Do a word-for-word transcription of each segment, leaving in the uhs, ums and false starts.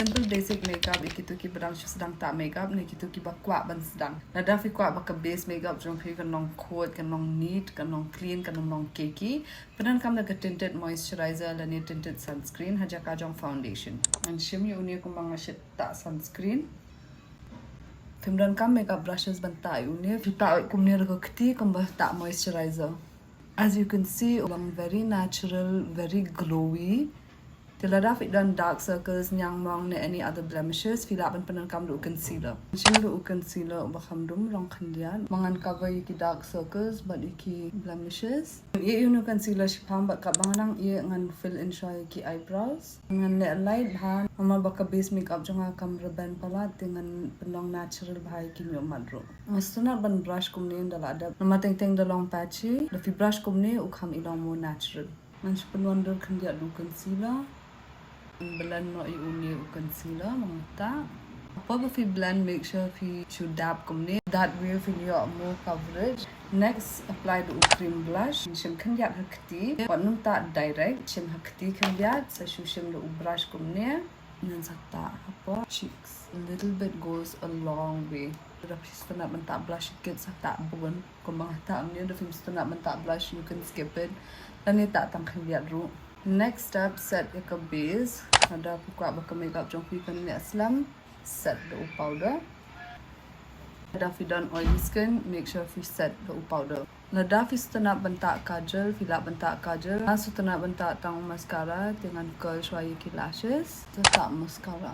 Simple basic makeup ïa kito kiba dang shu sdang tah makeup ne kito kiba kwah ban sdang. Lada phi kwah ba ka base makeup jong phi kan long coat, kan long neat, kan long clean, kan long cakey, pyndonkam da ka tinted moisturizer lane tinted sunscreen ha jaka jong foundation. Ngan shim ïa une kumba nga shim tah sunscreen. Phim donkam makeup brushes ban tah ïa une, phi tah kumne da ka kti kumba tah moisturizer. As you can see, u long very natural, very glowy. Te lada phi don dark circles, ñiangmong ne any other blemishes, phi lah ban pyndonkam da u concealer. Shim da u concealer uba kham dum, long khyndiat, ba ngan cover ïa ki dark circles bad ïa ki blemishes. Ïa une u concealer shiphang bad katba nga nang ïa ngan fill in shuwa ïa ki eyebrows. Ngan leh light bha namar ba ka base makeup jong nga kam rben palat, te ngan pynlong natural bha ïa ki ñiuh mat ruh. Nga sngewtynnat ban brush kumne ynda la dep namar teng teng da long patchy. Da phi brush kumne u kham i long more natural. Ngan shu pynwandur khyndiat da u concealer. Blend noh ïa une u concealer mynta. Hapoh ba phi blend, make sure phi shu dab kumne. That way phin ïoh more coverage. Next, apply da u cream blush. Shim khyndiat ha kti. Wat nym tah direct, shim ha kti khyndiat, sa shu shim da u brush kumne. Ngan sa tah hapoh cheeks. A little bit goes a long way. Lada phi sngewtynnat ban tah blush kit, sa tah bun. Kumba nga tah mynne, lada phim sngewtynnat ban tah blush, you can skip it. Lane tah tang khyndiat ruh. Next step, set ïa ka base. Lada phi kwah ba ka makeup jong phi kan neh slem, set da u powder. Lada phi don oily skin, make sure phi set da u powder. Lada phi sngewtynnat ban tah kajal, phi lah ban tah kajal. Nga sngewtynnat ban tah tang mascara, te ngan curl shuwa ïa ki lashes. Sa tah mascara.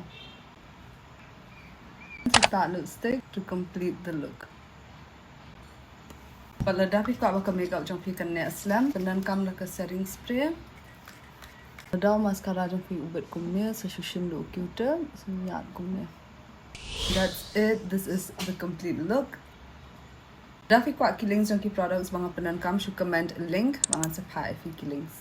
Sa tah lipstick to complete the look. Bad lada phi kwah ba ka makeup jong phi kan neh slem, pyndonkam da ka setting spray. Lada u mascara jong phi u bit kumne, sa shu shim da u Q-tip, sa ïaid kumne. That's it. This is the complete look. Lada phi kwah ki links jong ki products ba nga pyndonkam, shu comment link ba ngan sa phah ïa phi ki links.